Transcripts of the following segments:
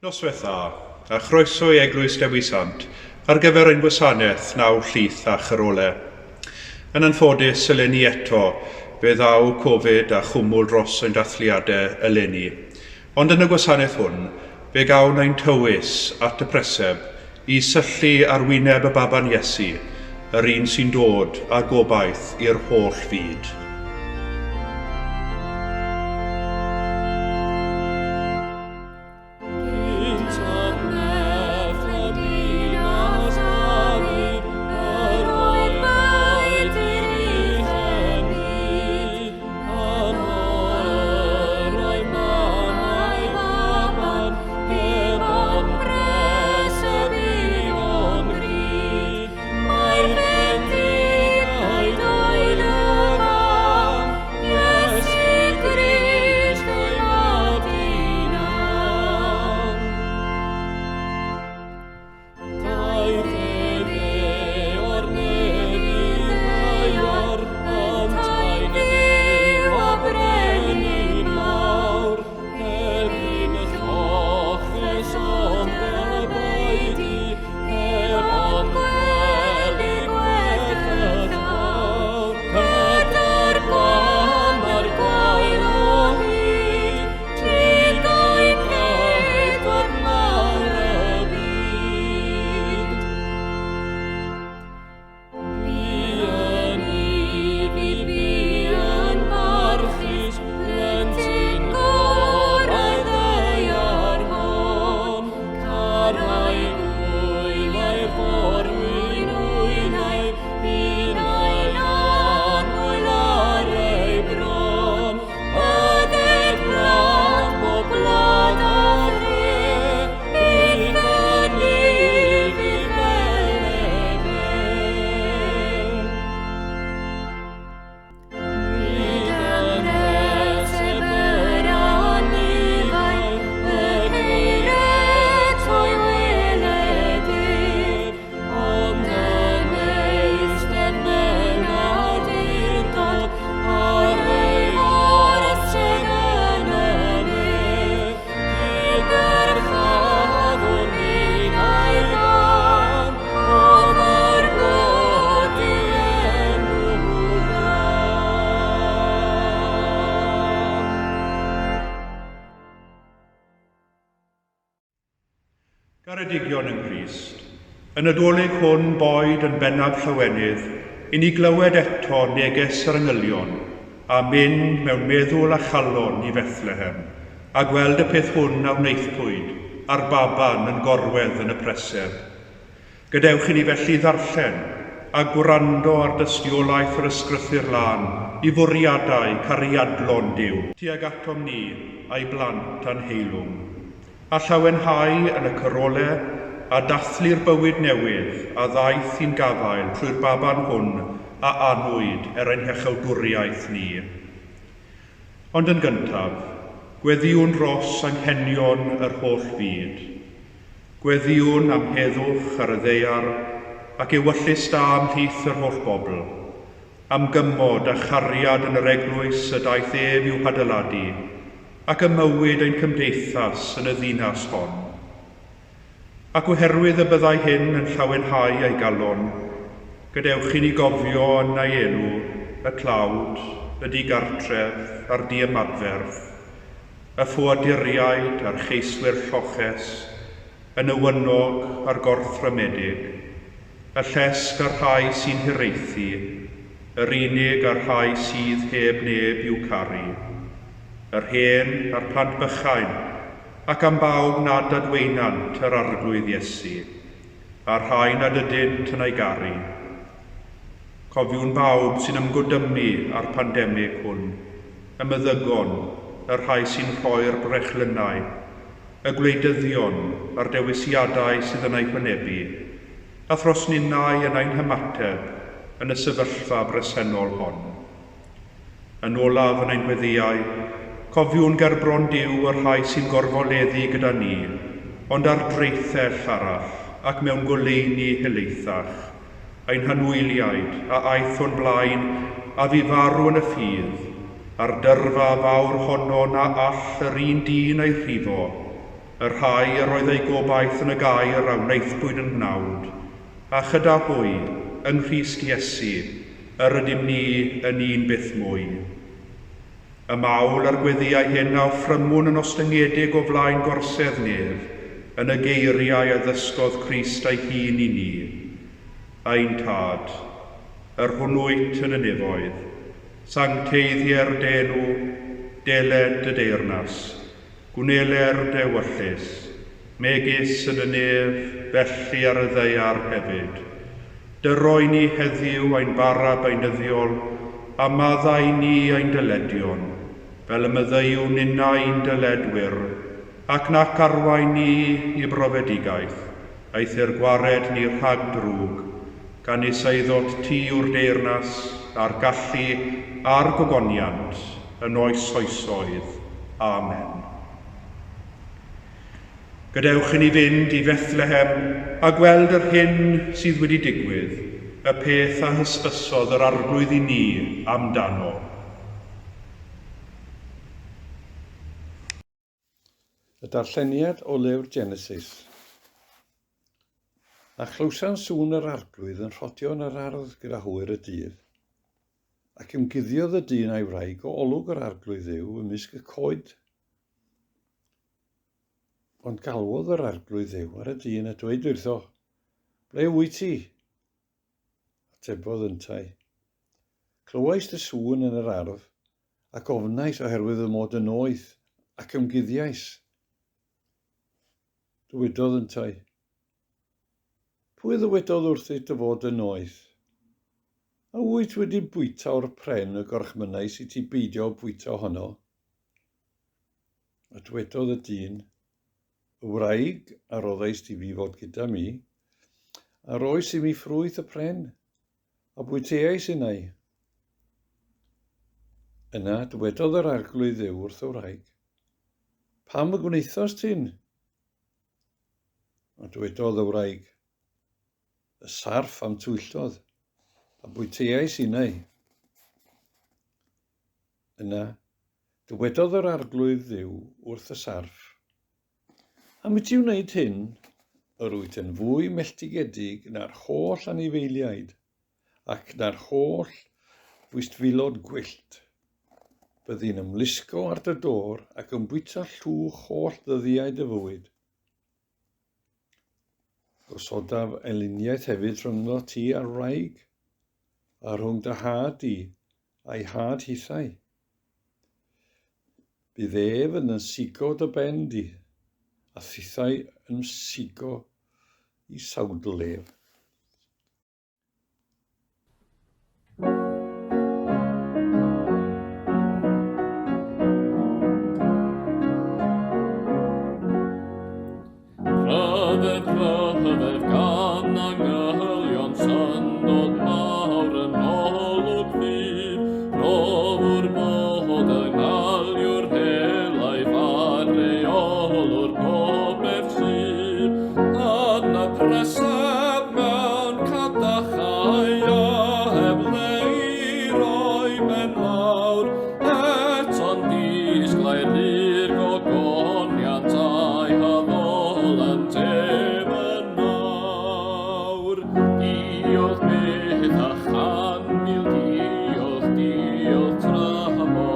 Noswaith dda, a chroeso i Eglwys Dewi Sant ar gyfer ein gwasanaeth naw llith a chyrole. Yn anffodus, eleni eto, fe ddaw Covid a chwmwl dros ein dathliadau eleni. Ond yn y gwasanaeth hwn, fe gawn ein tywys at y preseb i syllu ar wyneb y baban Iesu, yr un sy'n dod â gobaith i'r holl fyd. Garedigion yng Nghrist, y Nadolig hwn boed yn bennaf llawenydd i ni glywed eto neges yr angylion a mynd mewn meddwl a chalon i Fethlehem a gweld y peth hwn a wnaethpwyd a'r baban yn gorwedd yn y preseb. Gadewch i ni felly ddarllen a gwrando ar dystiolaeth yr Ysgrythur Lân i fwriadau cariadlon Duw tuag atom ni a'i blant a'n heilwng, a llawenhau yn y cyrole a dathlu'r bywyd newydd a ddaeth i'n gafael trwy'r baban hwn a anwyd er ein hiachawdwriaeth ni. Ond yn gyntaf, gweddïwn dros anghenion yr holl fyd. Gweddïwn am heddwch ar y ddaear ac ewyllys da ymhlith yr holl bobl, am gymod a chariad yn yr eglwys y daeth ef i'w hadeiladu, ac ym mywyd ein cymdeithas yn y ddinas hon. Ac oherwydd y byddai hyn yn llawenhau ei galon, gadewch i ni gofio yn ei enw y tlawd, y digartref a'r diymadferth, y ffoaduriaid a'r cheiswyr lloches, y newynog a'r gorthrymedig, y llesg a'r rhai sy'n hiraethu, yr unig a'r rhai sydd heb neb i'w caru, yr hen a'r plant bychain, ac am bawb nad adwaenant yr Arglwydd Iesu, a'r rhai nad ydynt yn ei garu. Cofiwn bawb sy'n ymgodymu â'r pandemig hwn, y meddygon, y rhai sy'n rhoi'r brechlynnau, y gwleidyddion a'r dewisiadau sydd yn eu hwynebu, a thros ninnau yn ein hymateb yn y sefyllfa bresennol hon. Yn olaf yn ein gweddïau, cofiwn gerbron Duw y rhai sy'n gorfoleddu gyda ni, ond ar draethell arall ac mewn goleuni helaethach, ein hanwyliaid a aeth o'n blaen a fu farw yn y ffydd, a'r dyrfa fawr honno na all yr un dyn ei rhifo, y rhai yr oedd eu gobaith yn y gair a wnaethpwyd yn gnawd, a chyda hwy, yng Nghrist Iesu, yr ydym ni yn un byth mwy. Y mawl a'r gweddïau hyn a offrymwn yn ostyngedig o flaen gorsedd nef, yn y geiriau a ddysgodd Crist ei hun i ni. Ein Tad, yr hwn wyt yn y nefoedd, sancteiddier dy enw, deled dy deyrnas, gwneler dy ewyllys, megis yn y nef, felly ar y ddaear hefyd. Dyroi ni heddiw ein bara beunyddiol, a maddau ni ein dyledion, fel y maddeuwn ninnau i'n dyledwyr, ac nac arwain ni i brofedigaeth, eithr gwared ni rhag drwg, canys eiddot ti yw'r deyrnas, a'r gallu, a'r gogoniant, yn oes oesoedd. Amen. Gadewch i ni fynd i Fethlehem a gweld yr hyn sydd wedi digwydd, y peth a hysbysodd yr Arglwydd i ni amdano. Y darlleniad o lyfr Genesis. A chlywsant sŵn yr Arglwydd yn rhodio yn yr ardd gyda hwyr y dydd. Ac ymguddiodd y dyn a'i wraig o olwg yr Arglwydd Dduw ymysg y coed. Ond galwodd yr Arglwydd Dduw ar y dyn a dweud wrtho, Ble wyt ti? Atebodd yntau, Clywais dy sŵn yn yr ardd, ac ofnais oherwydd fy mod yn noeth, ac ymguddiais. Dywedodd yntau, Pwy ddywedodd wrthyt dy fod yn noeth? A wyt wedi bwyta o'r pren y gorchmynnais i ti beidio bwyta ohono? A dwedodd y dyn, Y wraig a roddaist i fi fod gyda mi, a roes i mi ffrwyth y pren, a bwyteais innau. Yna dywedodd yr Arglwydd Dduw wrth y wraig, Pam y gwnaethost hyn? A dywedodd y wraig, Y sarff a'm twyllodd, a bwyteais innau. Yna, dywedodd yr Arglwydd Dduw wrth y sarff, Am i ti wneud hyn, yr wyt yn fwy melltigedig na'r holl anifeiliaid, ac na'r holl fwystfilod gwyllt. Byddi'n ymlusgo ar dy dor ac yn bwyta llwch holl ddyddiau dy fywyd. Gosodaf elyniaeth hefyd rhyngddot ti a'r wraig, a rhwng dy had di a'i had hithau. Bydd ef yn ynsigo dy ben di, a thithau yn sigo i sawdl ef. Rhyfedd, rhyfedd gan angylion syndod mawr yn olwg ddydd, Profwr bod yng ngaliw'r helaeth a rheolwr popeth sydd. Yn y preseb mewn cadachau a heb le i roi ben lawr, Eto'n disglair i'r gogoniant a'i haddol yn tef yn awr. Diolch byth a chan mil diolch, diolch tra bo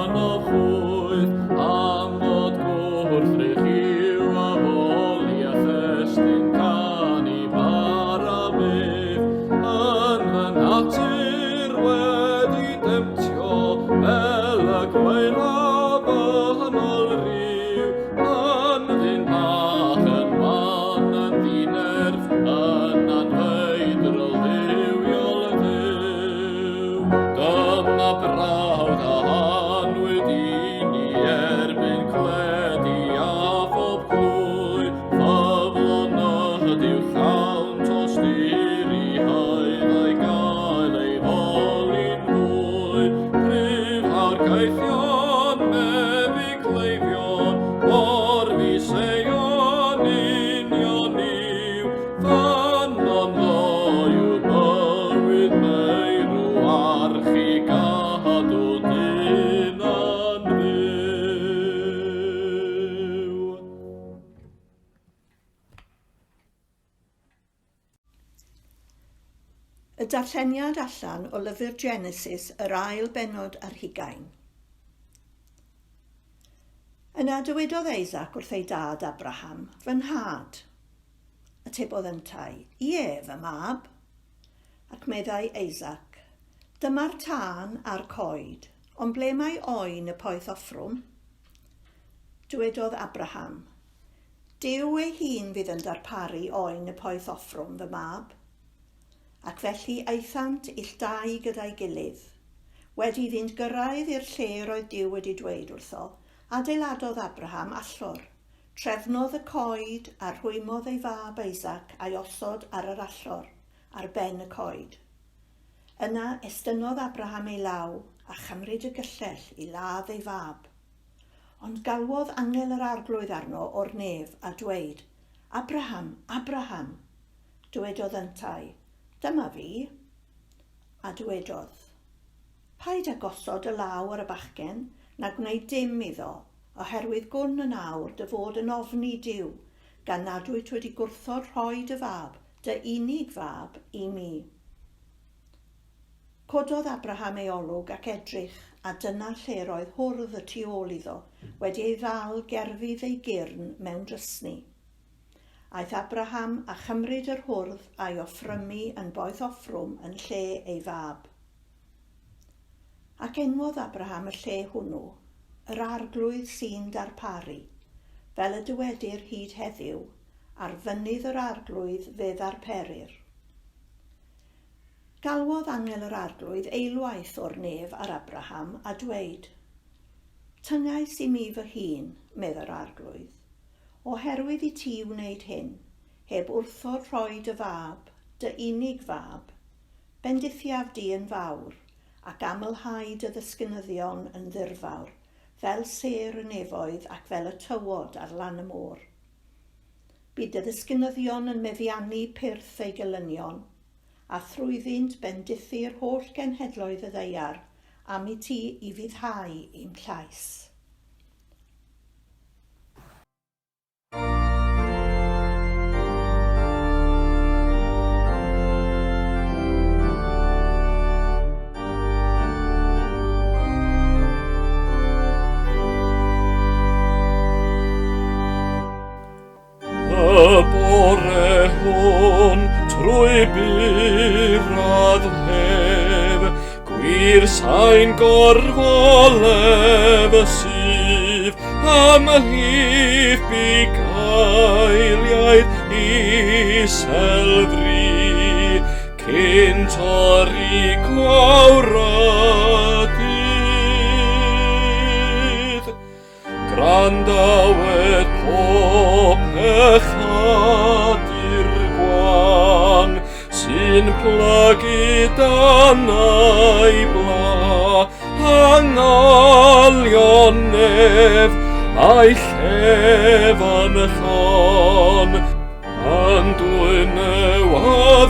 yno chwyth, am fod gwrthrych i'w addoli a thestun canu bara byth yn fy natur wedi demtio fel y gwaelaf yn ôl rhyw yn ddyn bach yn wan yn ddinerth yn anfeidrol dduwiol Dduw. Dyma brawd a anwyd i ni erbyn cledi a phob clwy Ffyddlon ydyw llawn tosturi haeddai gael ei foli'n fwy. Pryfhau'r caethion, meddyg cleifion, morfi Seion union yw. Ffynnon loyw bywyd meirw, arch i gadw dyn yn fyw. Y darlleniad allan o lyfr Genesis, yr ail bennod ar hugain. Yna dywedodd Isaac wrth ei dad Abraham, Fy nhad. Atebodd yntau, Ie, fy mab. Ac meddai Isaac, Dyma'r tân a'r coed, ond ble mae oen y poeth offrwm? Dywedodd Abraham, Duw ei hun fydd yn darparu oen y poeth offrwm, fy mab. Ac felly aethant ill dau gyda'i gilydd. Wedi iddynt gyrraedd i'r lle roedd Duw wedi dweud wrtho, adeiladodd Abraham allor, trefnodd y coed a rhwymodd ei fab Isaac a'i osod ar yr allor, ar ben y coed. Yna estynnodd Abraham ei law a chymryd y gyllell i ladd ei fab. Ond galwodd angel yr Arglwydd arno o'r nef a dweud, Abraham, Abraham! Dywedodd yntau, Dyma fi. A dywedodd, Paid â gosod dy law ar y bachgen, na gwneud dim iddo, oherwydd gwn yn awr dy fod yn ofni Duw, gan nad wyt wedi gwrthod rhoi dy fab, dy unig fab, i mi. Cododd Abraham ei olwg ac edrych, a dyna lle roedd hwrdd y tu ôl iddo, wedi ei ddal gerfydd ei gyrn mewn drysni. Aeth Abraham a chymryd yr hwrdd a'i offrymu yn boeth offrwm yn lle ei fab. Ac enwodd Abraham y lle hwnnw, Yr Arglwydd sy'n darparu, fel y dywedir hyd heddiw, Ar fynydd yr Arglwydd fe ddarperir. Galwodd angel yr Arglwydd eilwaith o'r nef ar Abraham, a dweud, Tyngais i mi fy hun, medd yr Arglwydd, Oherwydd i ti wneud hyn, heb wrthod rhoi dy fab, dy unig fab, bendithiaf di yn fawr, ac amlhau dy ddisgynyddion yn ddirfawr, fel sêr y nefoedd ac fel y tywod ar lan y môr. Bydd dy ddisgynyddion yn meddiannu pyrth eu gelynion, a thrwyddynt bendithu'r holl genhedloedd y ddaear am i ti ufuddhau i'm llais. Y bore hwn trwy burad hef, gwir sain gorfoledd sydd ymhlith bugailiaid iselfri, cyn torri gwawr y dydd. Gwrandawed pob pechadur gwan sy'n plygu dan ei bla angalion nef a'i llef yn llon yn dwyn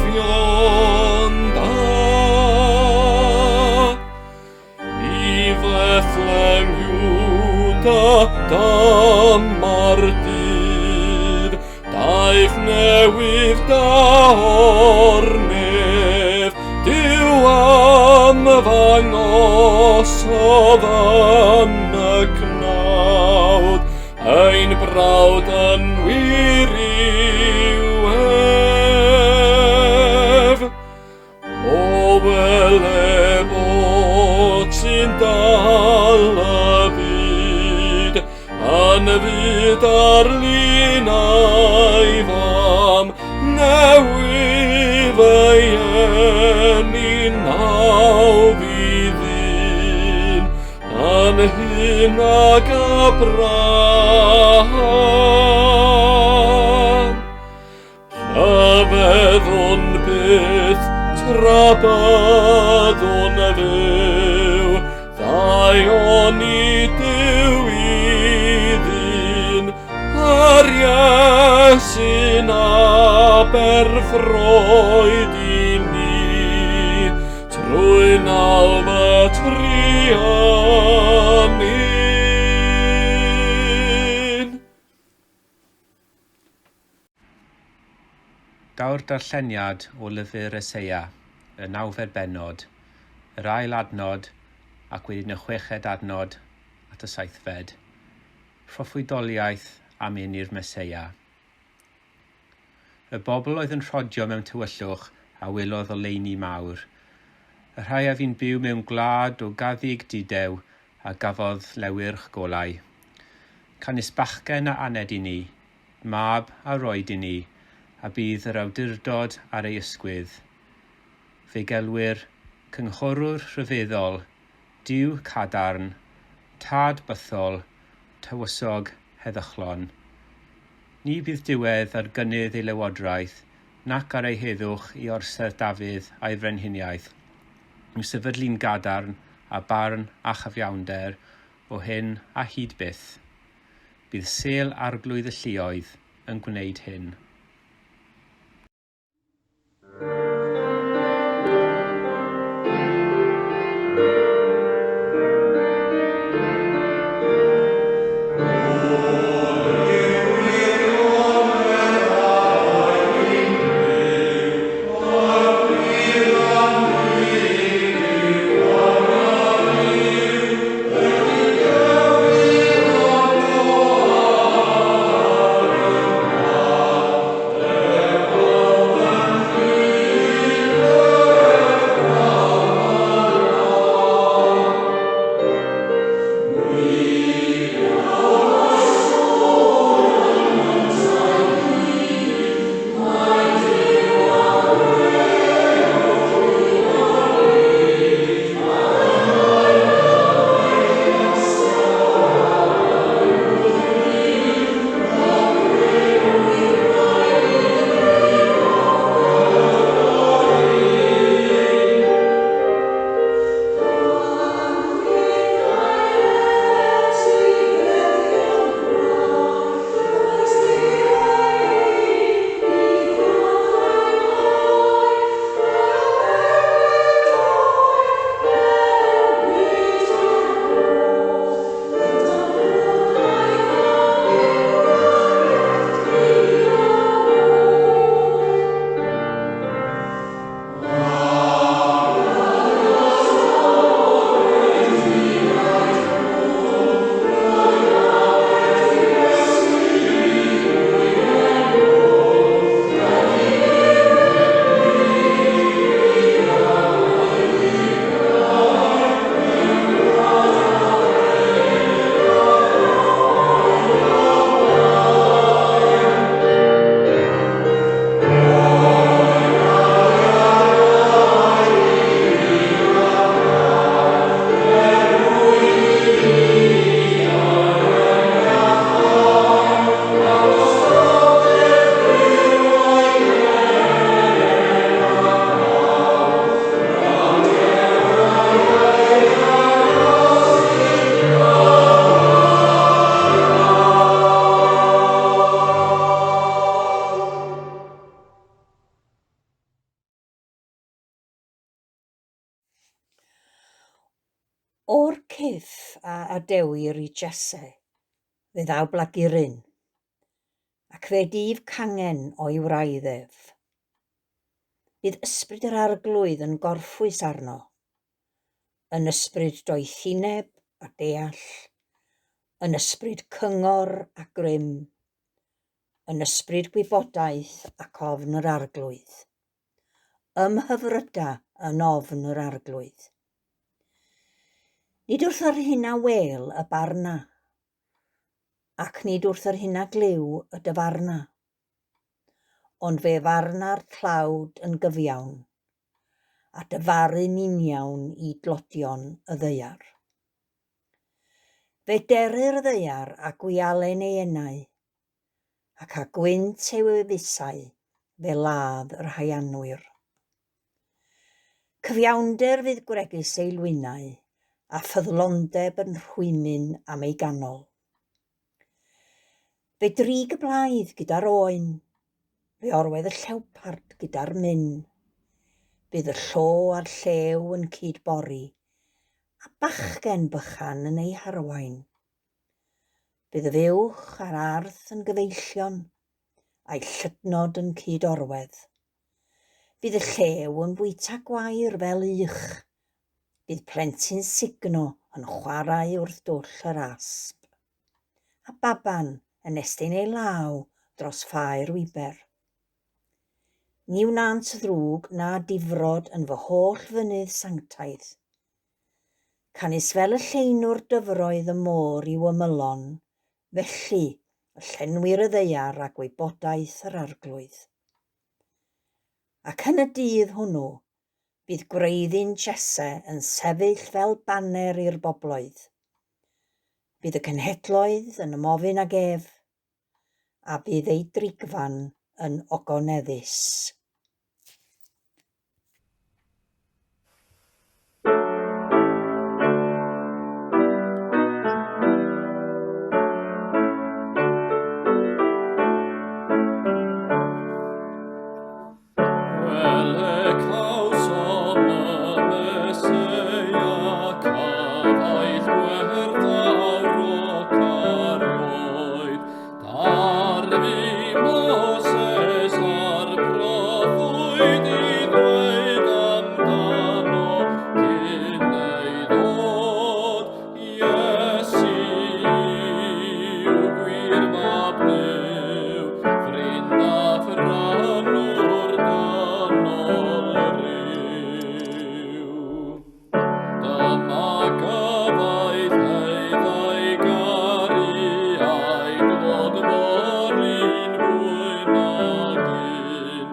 newyddion da. I Fethlem Iwda dyma'r dydd, daeth newydd da o'r nef, Duw am ddangosodd yn y cnawd, ein brawd yn wir yw ef. O wele fod sy'n dal y byd, yn fyd ar lun a'i fam, newydd ei eni nawdd i ddyn, yn hyn ag Abraham. Rhyfeddwn byth tra byddwn fyw, ddaioni Duw i ddyn, a'r Iesu'n aberfroed i ni, trwy nawdd y truan un. Daw'r darlleniad o lyfr Eseia, y nawfed bennod, yr ail adnod ac wedyn y chweched adnod at y saithfed. Proffwydoliaeth am eni'r Meseia. Y bobl oedd yn rhodio mewn tywyllwch a welodd oleuni mawr. Y rhai a fu'n byw mewn gwlad o gaddug dudew a gafodd lewyrch golau. Canys bachgen a aned i ni, Mab a roed i ni, a bydd yr awdurdod ar ei ysgwydd. Fe gelwir Cynghorwr Rhyfeddol, Duw Cadarn, Tad Bythol, Tywysog Heddychlon. Ni bydd diwedd ar gynnydd ei lywodraeth, nac ar ei heddwch i orsedd Dafydd a'i frenhiniaeth, i'w sefydlu'n gadarn â barn a chyfiawnder o hyn a hyd byth. Bydd sêl Arglwydd y Lluoedd yn gwneud hyn. O'r cyff a adewir i Jesse, fe ddaw blaguryn, ac fe dyf cangen o'i wraidd ef. Bydd ysbryd yr Arglwydd yn gorffwys arno, yn ysbryd doethineb a deall, yn ysbryd cyngor a grym, yn ysbryd gwybodaeth ac ofn yr Arglwydd. Ymhyfryda yn ofn yr Arglwydd. Nid wrth yr hyn a wel y barna, ac nid wrth yr hyn a glyw y dyfarna, ond fe farna'r tlawd yn gyfiawn, a dyfaru'n uniawn i dlodion y ddaear. Fe dery'r ddaear a gwialen ei enau, ac â gwynt ei wefusau fe ladd yr haeanwyr. Cyfiawnder fydd gwregys ei lwynau, a ffyddlondeb yn rhwymyn am ei ganol. Fe drig y blaidd gyda'r oen, fe orwedd y llewpard gyda'r myn. Bydd y llo a'r llew yn cyd-bori, a bachgen bychan yn eu harwain. Bydd y fuwch a'r arth yn gyfeillion, a'i llydnod yn cyd-orwedd. Bydd y llew yn bwyta gwair fel ych. Bydd plentyn sugno yn chwarae wrth dwll yr asp. A baban yn estyn ei law dros ffair wiber. Ni wnânt ddrwg na difrod yn fy holl fynydd sanctaidd. Canys fel y lleinwr dyfroedd y môr i'w ymylon, felly y llenwir y ddaear â gwybodaeth yr Arglwydd. Ac yn y dydd hwnnw, bydd gwreiddyn Jesse yn sefyll fel baner i'r bobloedd. Bydd y cenhedloedd yn ymofyn ag ef, a bydd ei drigfan yn ogoneddus. Wele cawsom y Meseia, cyfaill gwerthfawr o carioed. Darfu Moses a'r proffwyd i ddweud amdano cyn ei ddod, Iesu yw gwir Fab Duw, ffrind a phrynwr dynol ryw. Dyma gyfaill heiddau garu a'i glod mor un fwy nag un.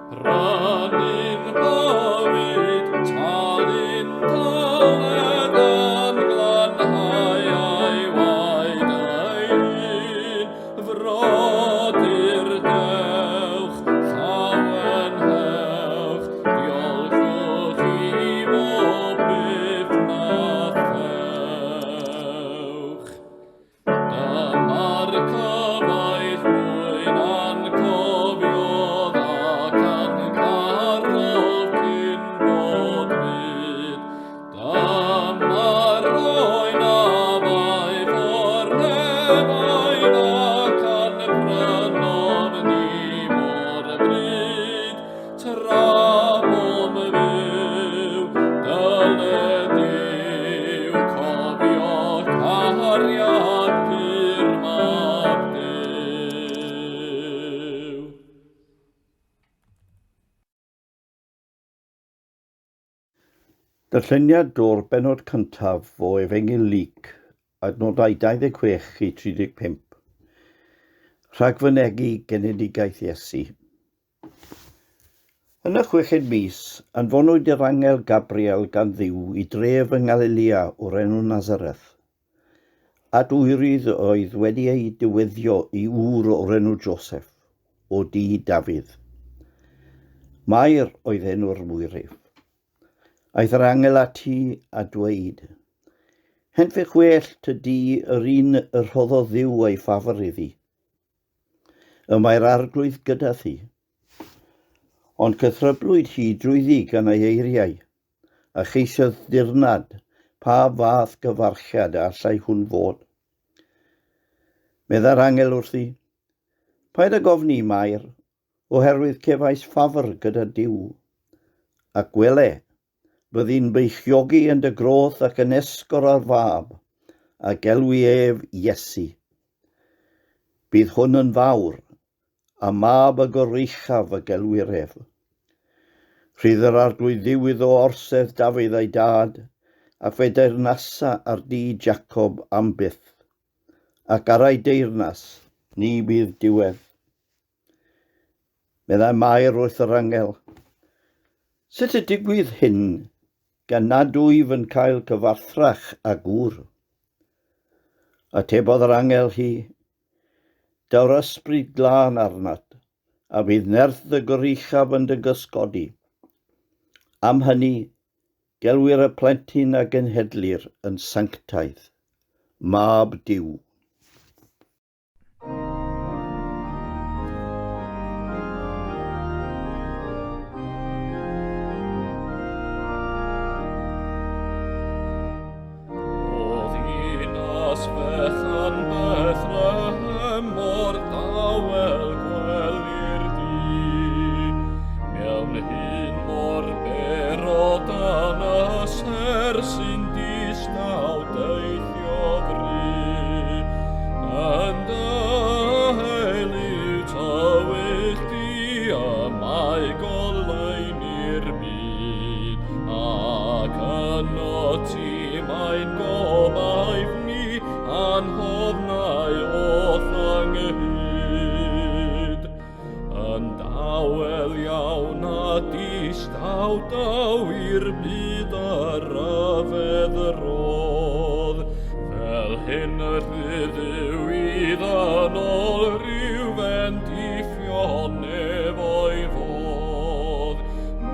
Prynu'n bywyd, talu'n dyled yn glanhau a'i waed ei hun. Frodyr dewch, llawenhewch, diolchwch i bob beth na thewch. Dyma'r cyfaill mwyn a'n cofiodd ac a'n carodd cyn bod byd. Dyma'r oen a ddaeth o'r nefoedd ac a'n prynodd ni mor ddrud. Tra bom fyw, dyled yw cofio cariad pur Mab Duw. Darlleniad o'r bennod cyntaf o Efengyl Luc, adnodau 26 i 35. Rhagfynegi genedigaeth Iesu. Yn y chweched mis, anfonwyd yr angel Gabriel gan Dduw i dref yng Ngalilea o'r enw Nazareth, at wyrydd oedd wedi ei diweddio i ŵr o'r enw Joseph, o dŷ Dafydd. Mair oedd enw'r mwyryf. Aeth yr angel ati a dweud, Henffych well ty di yr un y rhoddodd Dduw ei ffafr iddi. Y mae'r Arglwydd gyda thi. Ond cythryblwyd hi drwyddi gan ei eiriau, a cheisiodd ddirnad pa fath gyfarchiad a allai hwn fod. Meddai'r angel wrthi, Paid ag ofni, Mair, oherwydd cefais ffafr gyda Duw. Ac wele, byddi'n beichiogi yn dy groth ac yn esgor ar fab, a gelwi ef Iesu. Bydd hwn yn fawr, a mab y goruchaf y gelwir ef. Rhydd yr Arglwydd Dduw iddo orsedd Dafydd a'i dad, ac fe deyrnasa ar dŷ Jacob am byth. Ac ar ei deyrnas ni bydd diwedd. Meddai Mair wrth yr angel, Sut y digwydd hyn, gan nad wyf yn cael cyfarthrach â gŵr? Atebodd yr angel hi, Daw'r ysbryd glân arnat, a bydd nerth y Goruchaf yn dy gysgodi. Am hynny, gelwir y plentyn a genhedlir yn sanctaidd, Mab Duw. O ddinas fechan Bethlehem mor dawel gwelir di, mewn hyd. Cyfiawn a distaw daw i'r byd a ryfedd rodd. Fel hyn y rhyddiw i ddynol rhyw fendithion efo'i fodd.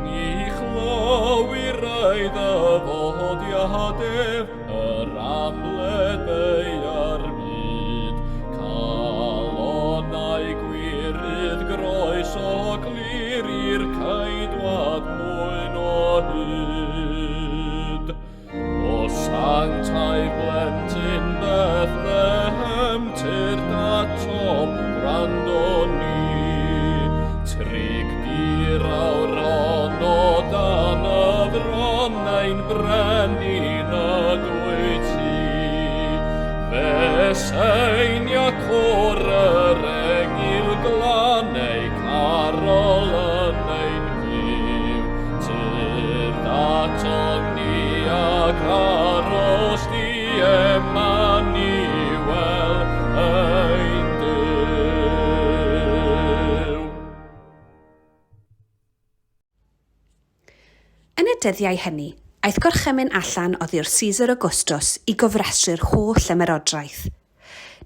Ni chlywir ei ddyfodiad ef, yr amled beia'r byd. Calonnau gwirydd groeso clir i'r ceidwad mwyn o hyd. O sanctaidd blentyn Bethlehem, tyrd atom, gwrando ni. Trig dir awr hon o dan y fron, ein brenin ydwyt ti. Fe seinia côr yr engyl glân, ei carol yn ein clyw. Tyrd atom ni ac aros di, Emmanuel, ein Duw. Yn y dyddiau hynny, aeth gorchymyn allan oddi wrth Caesar Augustus i gofrestru'r holl ymerodraeth.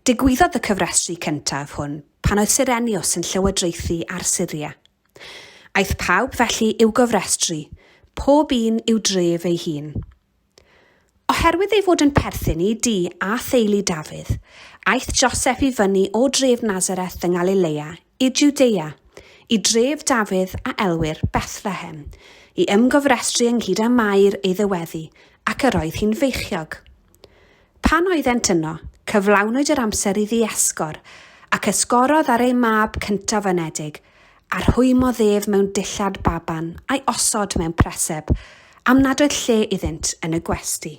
Digwyddodd y cyfrestru cyntaf hwn pan oedd Cyrenius yn llywodraethu ar Syria. Aeth pawb felly i'w gofrestru, pob un i'w dref ei hun. Oherwydd ei fod yn perthyn i dŷ a theulu Dafydd, aeth Joseff i fyny o dref Nasareth yng Ngalilea i Jwdea, i dref Dafydd a elwir Bethlehem, i ymgofrestru ynghyd â Mair ei ddyweddi, ac yr oedd hi'n feichiog. Pan oeddent yno, cyflawnwyd yr amser iddi esgor, ac esgorodd ar ei mab cyntaf anedig, a rhwymodd ef mewn dillad baban a'i osod mewn preseb, am nad oedd lle iddynt yn y gwesty.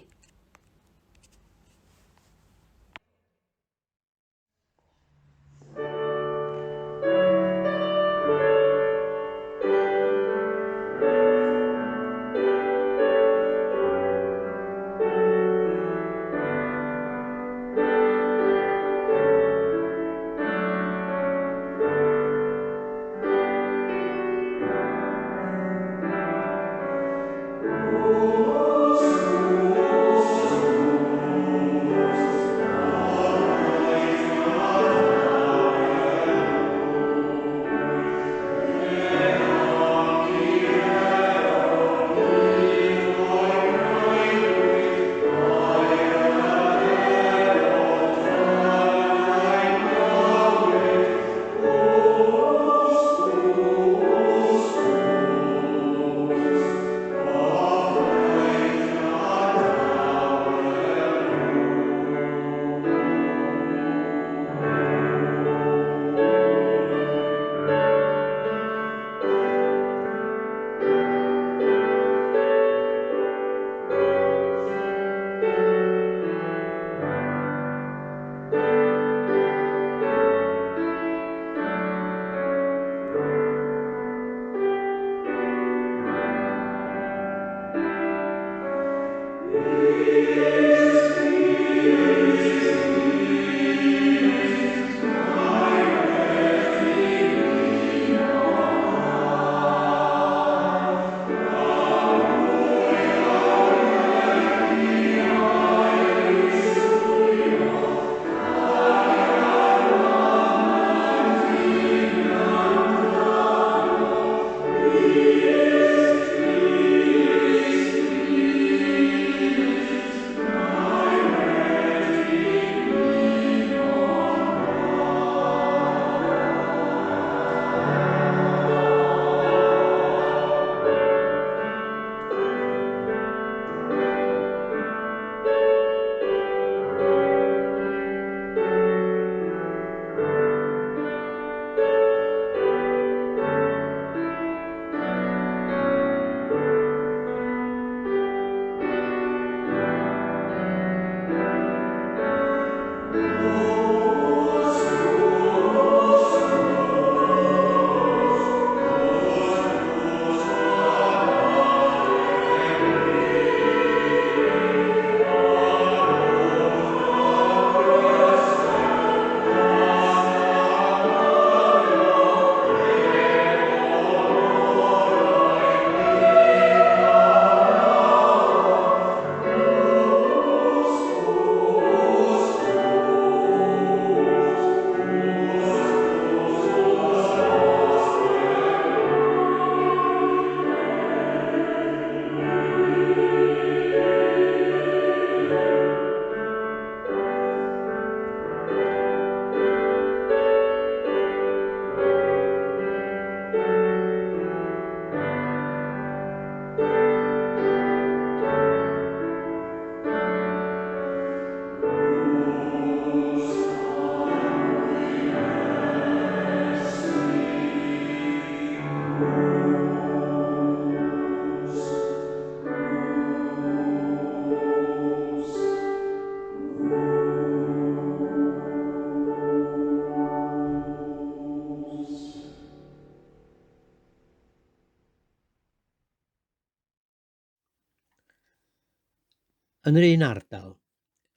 Yn yr un ardal,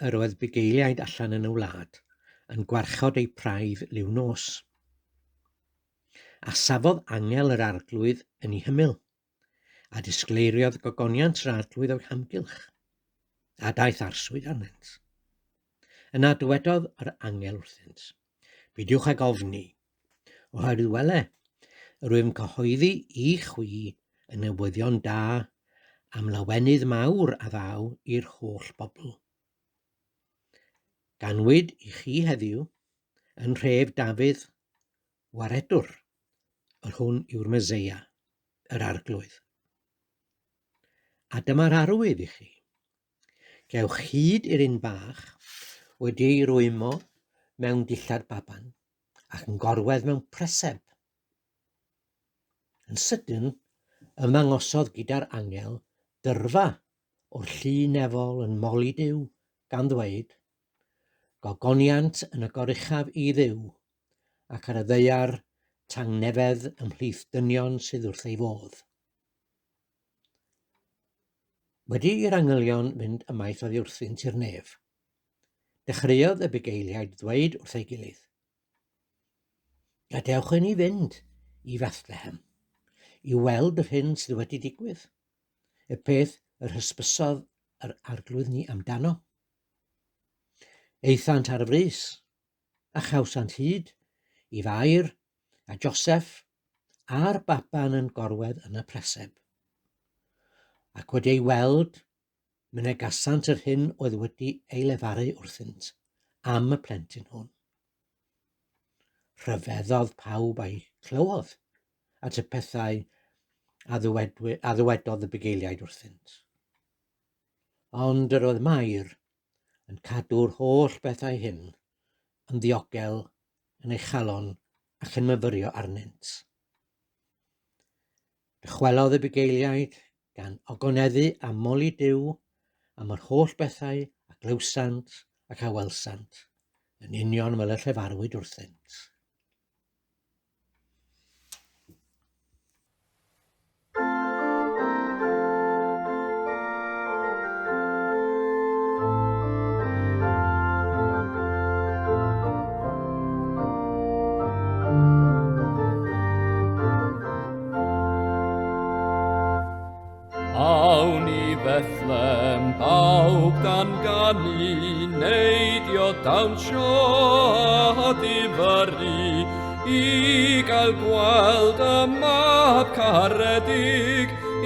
yr oedd bugeiliaid allan yn y wlad yn gwarchod eu praidd liw nos. A safodd angel yr arglwydd yn ei hymyl, a disgleiriodd gogoniant yr arglwydd o'u hamgylch, a daeth arswyd arnynt. Yna dywedodd yr angel wrthynt, Peidiwch ag ofni, oherwydd wele, yr wyf yn cyhoeddi i chwi y newyddion da am lawenydd mawr a ddaw i'r holl bobl. Ganwyd i chi heddiw yn nhref Dafydd Waredwr, yr hwn yw'r Meseia, yr Arglwydd. A dyma'r arwydd i chi. Cewch hyd i'r un bach wedi ei rwymo mewn dillad baban ac yn gorwedd mewn preseb. Yn sydyn, ymddangosodd gyda'r angel dyrfa o'r llu nefol yn moli Duw, gan ddweud, Gogoniant yn y goruchaf i Dduw, ac ar y ddaear tangnefedd ymhlith dynion sydd wrth ei fodd. Wedi i'r angylion fynd ymaith oddi wrthynt i'r nef, dechreuodd y bugeiliaid ddweud wrth ei gilydd, Gadewch i ni fynd i Fethlehem i weld yr hyn sydd wedi digwydd, y peth yr hysbysodd yr arglwydd ni amdano. Aethant ar frys, a chawsant hyd i Fair a Joseph a'r baban yn gorwedd yn y preseb. Ac wedi ei weld, mynegasant yr hyn oedd wedi ei lefaru wrthynt am y plentyn hwn. Rhyfeddodd pawb a'i clywodd at y pethau a, ddywedwy, a ddywedodd y bugeiliaid wrthynt. Ond yr oedd Mair yn cadw'r holl bethau hyn yn ddiogel yn ei chalon ac yn myfyrio arnynt. Dychwelodd y bugeiliaid gan ogoneddu a moli Duw am yr holl bethau a glywsant ac a welsant, yn union fel y llefarwyd wrthynt. Awn i Bethlem pawb dan ganu, neidio dawnsio a difyrru, i gael gweld y mab caredig, i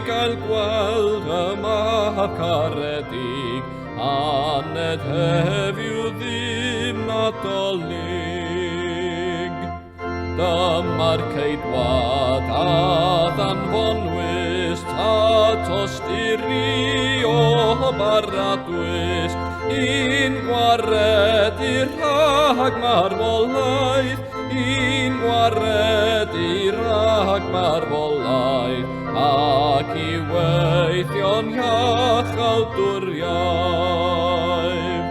gael gweld y mab caredig, aned heddiw ddim Nadolig. Dyma'r ceidwad a ddanfonwys, ta tosturi o baradwys, i'n gwaredu rhag marwolaeth, i'n gwaredu rhag marwolaeth, ac i weithio'n iachawdwriaeth.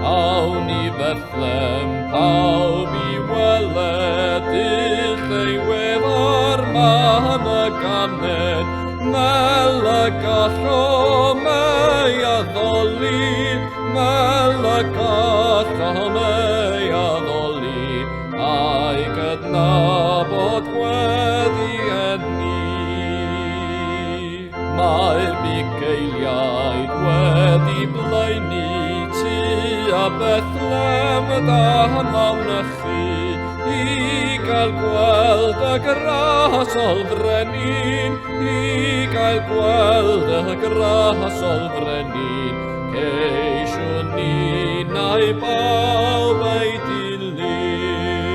Awn i Bethlem pawb i weled dull ei wedd ar man y ganed, mel y gallom ei addoli, mel y gallom ei addoli, a'i gydnabod wedi eni. Mae'r bugeiliaid wedi blaenu tua Bethlem dan lawnychu i gael gweld y grasol frenin, i gael gweld y grasol frenin, ceisiwn ni neu bawb ei dilyn.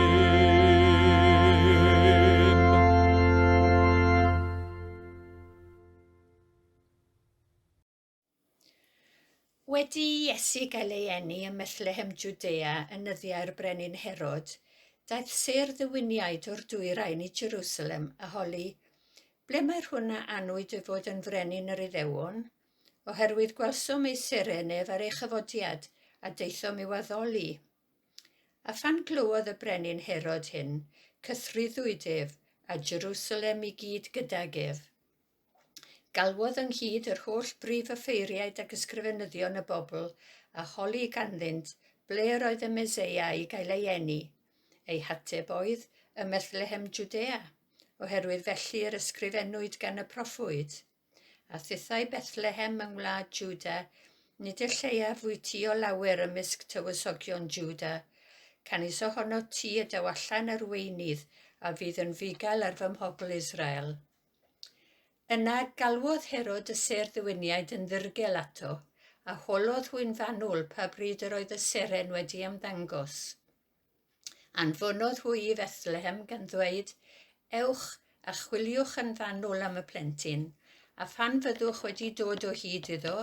Wedi i Iesu gael ei eni ym Methlehem Jwdea yn nyddiau'r brenin Herod, daeth sêr ddewiniaid o'r dwyrain i Jerusalem a holi, Ble mae'r hwn a anwyd i fod yn frenin yr Iddewon? Oherwydd gwelsom ei seren ef ar ei chyfodiad, a daethom i'w addoli. A phan glywodd y brenin Herod hyn, cythruddwyd ef, a Jerusalem i gyd gydag ef. Galwodd ynghyd yr holl brif offeiriaid ac ysgrifenyddion y bobl a holi ganddynt ble yr oedd y Meseia i gael ei eni. Ei hateb oedd, Ym Methlehem Jwdea, oherwydd felly yr ysgrifennwyd gan y proffwyd. A thithau Bethlehem yng ngwlad Jwda, nid y lleiaf wyt ti o lawer ymysg tywysogion Jwda, canys ohono ti y daw allan yr weinydd a fydd yn fugail ar fy mhobl Israel. Yna galwodd Herod y sêr-ddiwyniaid yn ddirgel ato, a holodd hwy'n fanwl pa bryd yr oedd y seren wedi ymddangos. Anfonodd hwy i Fethlehem gan ddweud, Ewch a chwiliwch yn fanwl am y plentyn, a phan fyddwch wedi dod o hyd iddo,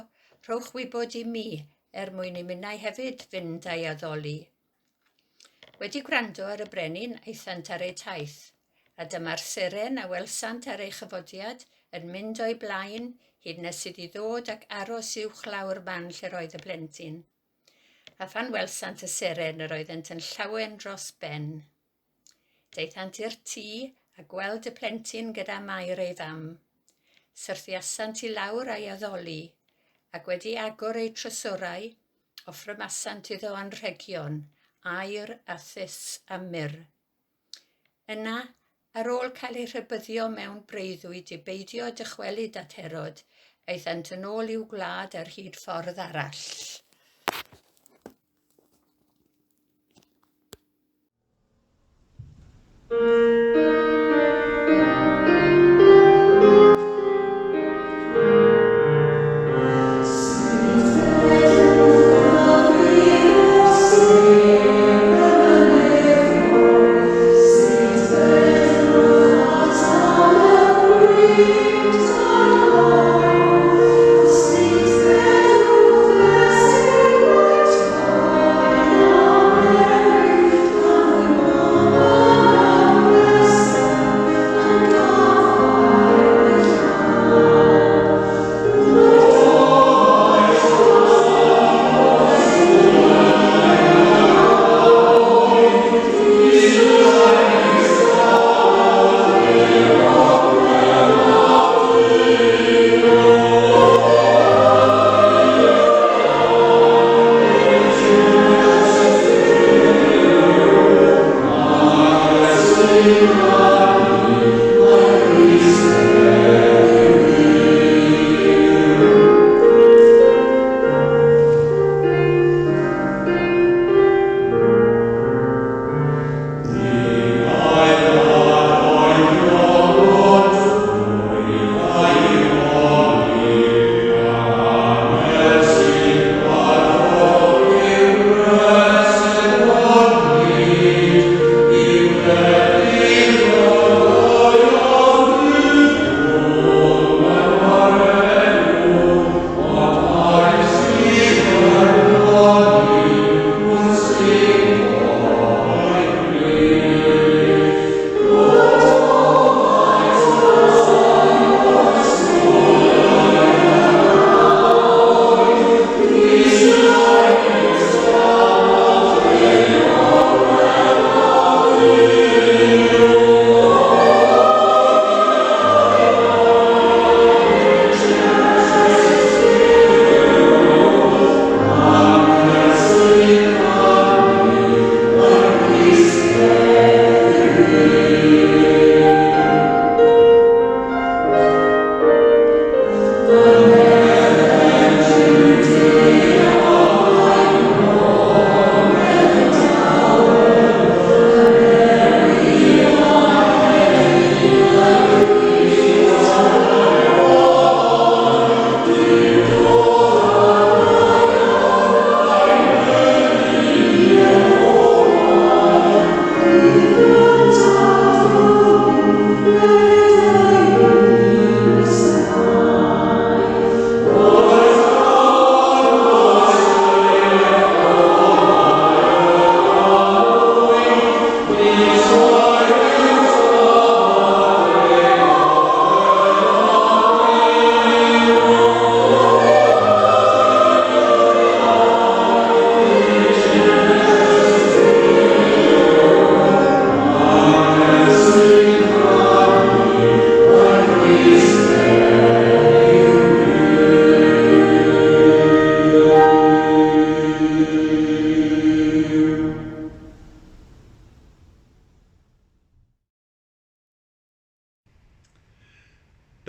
rhowch wybod i mi, er mwyn i minnau hefyd fynd a'i addoli. Wedi gwrando ar y brenin, aethant ar eu taith, a dyma'r seren a welsant ar ei chyfodiad yn mynd o'i blaen hyd nes iddi ddod ac aros uwchlaw'r man lle'r oedd y plentyn. A phan welsant y seren yr oeddent yn llawen dros ben. Daethant i'r tŷ a gweld y plentyn gyda Mair ei fam. Syrthiasant i lawr a'i addoli, ac wedi agor eu trysorau, Offrymasant iddo anrhegion, aur a thus a myrr. Yna, ar ôl cael eu rhybuddio mewn breuddwyd i beidio dychwelyd at Herod, aethant yn ôl i'w gwlad ar hyd ffordd arall.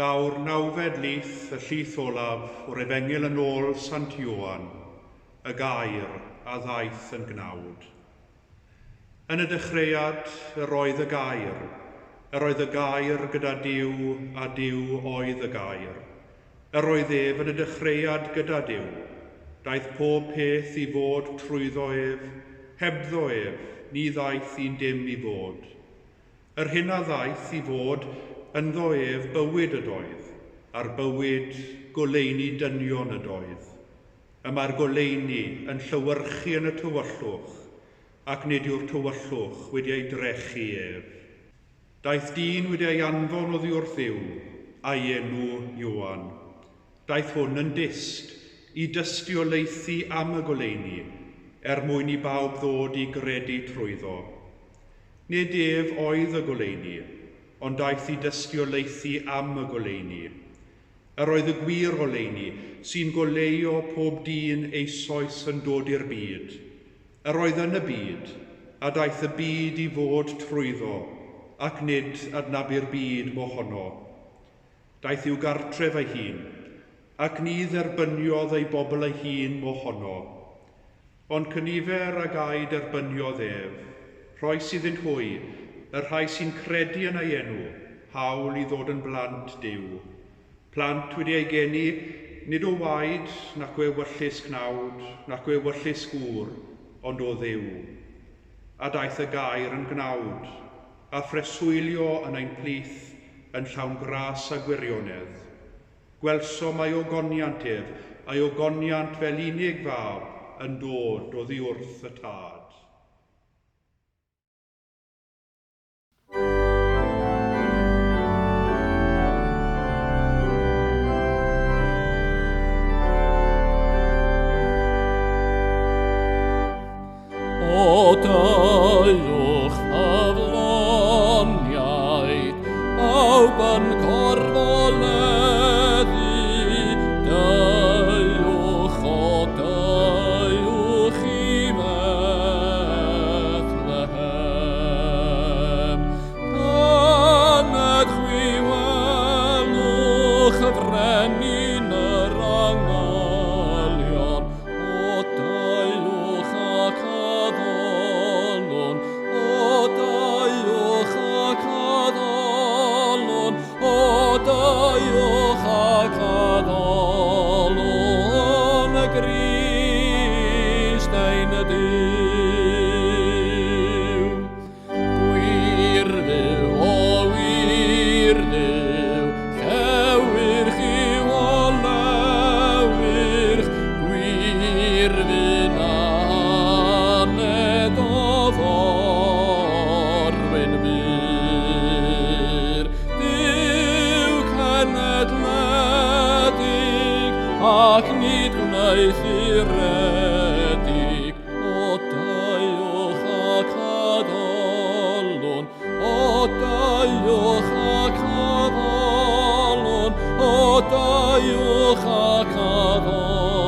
Daw'r nawfed lith, y llith olaf, o'r efengyl yn ôl Sant Ioan, y gair a ddaeth yn gnawd. Yn y dechreuad, yr oedd y gair. Yr oedd y gair gyda Duw, a Duw oedd y gair. Yr oedd ef yn y dechreuad gyda Duw. Daeth pob peth i fod trwyddo ef, hebddo ef, ni ddaeth un dim i fod. Yr hyn a ddaeth i fod ynddo ef bywyd ydoedd, a'r bywyd goleuni dynion ydoedd. Y mae'r goleuni yn llewyrchu yn y tywyllwch, ac nid yw'r tywyllwch wedi ei drechu ef. Daeth dyn wedi ei anfon oddi wrth Dduw, a'i enw Ioan. Daeth hwn yn dyst, i dystiolaethu am y goleuni, er mwyn i bawb ddod i gredu trwyddo. Nid ef oedd y goleuni, ond daeth i dystiolaethu am y goleuni. Yr oedd y gwir oleuni, sy'n goleuo pob dyn eisoes yn dod i'r byd. Yr oedd yn y byd, a daeth y byd i fod trwyddo, ac nid adnabu'r byd mohono. Daeth i'w gartref ei hun, ac ni dderbyniodd ei bobl ei hun mohono. Ond cynifer ag a'i derbyniodd ef, rhoes iddynt hwy, y rhai sy'n credu yn ei enw, hawl i ddod yn blant Duw. Plant wedi eu geni, nid o waed, nac o ewyllys cnawd, nac o ewyllys gŵr, ond o Dduw. A daeth y gair yn gnawd, a phreswylio yn ein plith, yn llawn gras a gwirionedd. Gwelsom ei ogoniant ef, a'i ogoniant fel unig fab, yn dod oddi wrth y Tad. O deuwch ffyddloniaid, pawb yn gorfoleddu, deuwch o deuwch i Bethlehem. Caned chwi welwch y frenin yr angylion, o deuwch ac addolwn, o deuwch ac addolwn, o deuwch ac addolwn y Grist ein Duw. Gwir Dduw, o wir Dduw, llewyrch yw o lewyrch, gwir ddyn aned o forwyn bur. Duw cenedledig, ac nid gwneuthuredig, o deuwch ac addolwn, o deuwch ac addolwn, o deuwch ac addolwn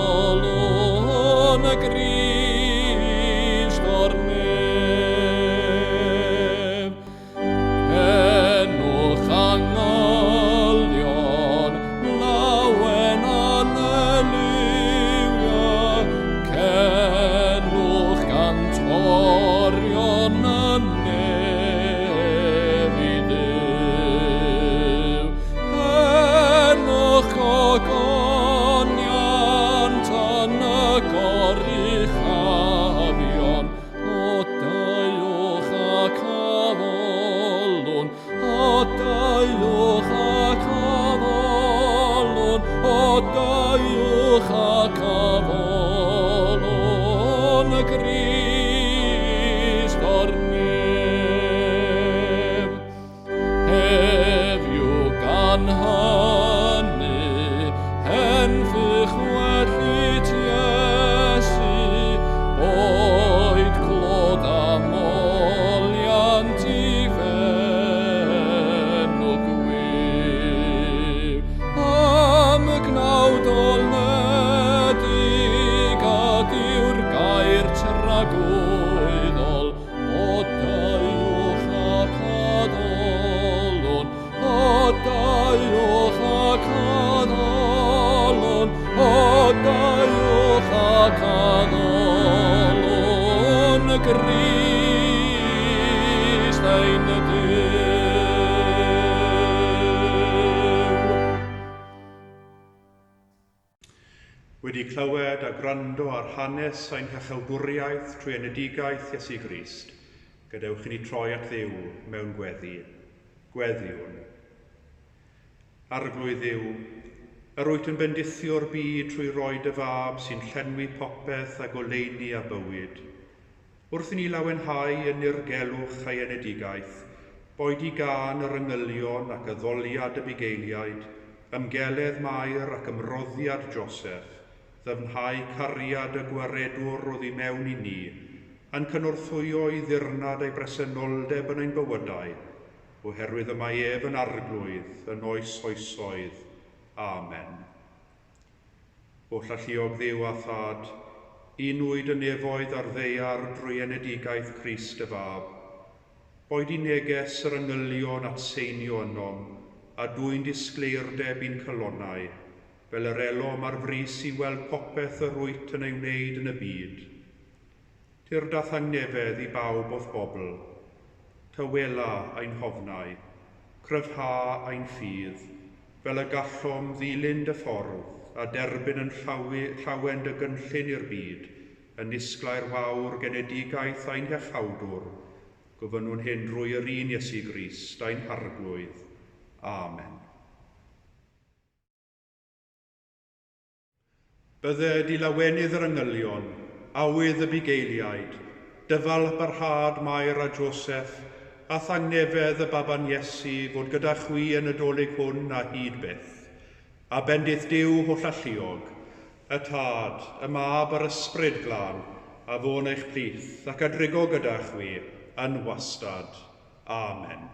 y Grist o'r nef. Cenwch angylion, lawen alleluia, cenwch cantorion y nef i Dduw. Cenwch ogoniant yn y goruchafion, o deuwch ac addolwn, o deuwch ac addolwn, o deuwch ac addolwn y Grist o'r nef. Heddiw gan hynny, henffych wellit Iesu, boed clod a moliant i fenw gwyw. Am y gnawd oledig a dyw'r gair tragwyddol, o deuwch ac addolwn, o deuwch Grist ein Duw. Wedi clywed a gwrando ar hanes ein hechawdwriaeth trwy enedigaeth Iesu Grist, gadewch i ni troi at Dduw mewn gweddi. Gweddiwn. Arglwydd Dduw, yr wyt yn bendithio'r byd trwy roi dy fab sy'n llenwi popeth a goleuni a bywyd. Wrth i ni lawenhau yn nirgelwch a'i enedigaeth, boed i gân yr angylion ac addoliad y bugeiliaid, ymgeledd Mair ac ymroddiad Joseph, ddyfnhau cariad y gwaredwr oddi mewn i ni, a'n cynorthwyo i ddirnad ei bresenoldeb yn ein bywydau, oherwydd y mae ef yn arglwydd yn oes oesoedd. Amen. Holl alluog Dduw a Thad, unwyd y nefoedd a'r ddaear drwy enedigaeth Crist y Fab. Boed i neges yr angylion atseinio ynom, a dwyn disgleirdeb i'n calonnau, fel yr elom ar frys i weld popeth yr wyt yn ei wneud yn y byd. Tyrd a thangnefedd i bawb o'th bobl, tawela ein hofnau, cryfha ein ffydd, fel y gallom ddilyn dy ffordd a derbyn yn llawen dy gynllun i'r byd, yn nisglair wawr genedigaeth ein Hiachawdwr, gofynnwn hyn drwy yr un Iesu Grist, ein Harglwydd. Amen. Bydded i lawenydd yr angylion, awydd y bugeiliaid, dyfal barhad Mair a Joseph, a thangnefedd y baban Iesu fod gyda chwi yn y Dolig hwn a hyd byth. A bendith Duw hollalluog, y Tad, y Mab a'r Ysbryd Glân, a fo'n eich plith ac a drigo gyda chwi yn wastad. Amen.